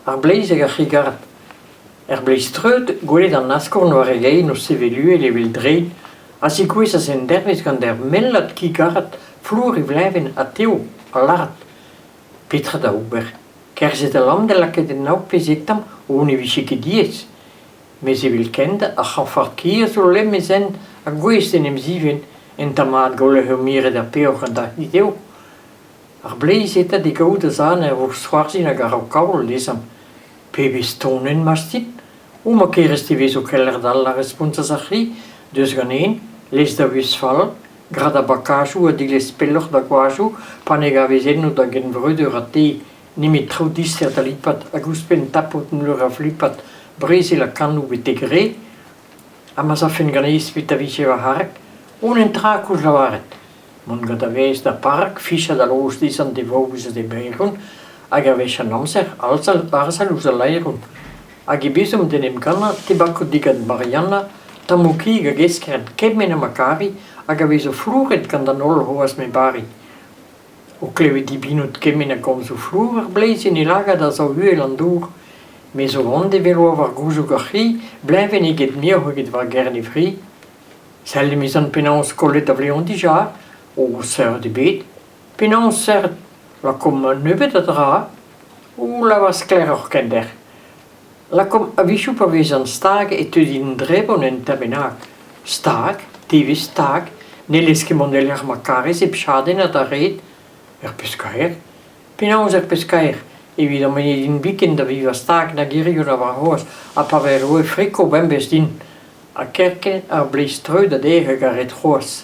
Ar bleiz hag ar c'hi-gard. Er bleiz treut, gwelet an askorn war e gein o sevel uhel evel drein, a zigouezhas en dervezh gant ur mellad ki-gard flour e vleñvenn ha tev ha lart. Petra da ober? Kerzhet a-lamm da lakaat en nav pe zek tamm, o ne vije ket diaes. Mes evelkent, ar c'hañfard-ki a zo lemm e zent ha gouest d'en em zivenn, enta mat gwelloc'h eo miret ar peoc'h gant ar c'hi-dev. Ar bleiz eta d'e gaout a za en ur vousc'hoarzhin hag a ro kaol dezhañ. Pebezh tonenn, Mastin ! O ma kerez te vezo keller dall, a respontas ar c'hi, deus ganen, lez da vuhez fall, gra da bakajoù ha dilez pelloc'h da goajoù pa ne gavez enno da genvreudeur ha te nemet traoù dister da lipat hag ouzhpenn tapout meur a flipat brezel ha kannoù betek re. Ha ma'z afen ganez petra vije va c'harg? On en tra koulz lavaret. Mont gant ar vezh d'ar park, fichañ da loz dezhañ d'e vaouez ha d'e baeron, hag a wech an amzer, arzhal ouzh al laeron. Hag e bezomp d'en em gannañ, te bako digant Marianna, tammoù kig hag eskern kement ha ma kari, hag a vezo flouret gant an holl c'hoazh me bari. O klevet dibinout kement a gomzoù flour ar bleiz en e lagad a sav uhel an dour. Me zo vont evel oa war gouzoug ar c'hi, bleñvenn eget muioc'h eget war gern e fri. Sell emezan penaos kollet a vleon dija, o seurt ebet. Penaos seurt? Lakaomp nebeut a dra. O lavar sklaeroc'h kenderc'h. Lakaomp a-wechoù pa vezan stag e teu din drebon un tamm bennak. Stag, te 'vez stag, n'hellez ket mont e-lec'h ma karez hep chadenn ha da red. Ur pezh kaer. Penaos ur pezh kaer? Evidon ne din biken da vevañ stag nag hiziv na warc'hoazh ha pa vez roet friko bemdez din. Ha kerkent ar bleiz treut a dec'h hag a red c'hoazh.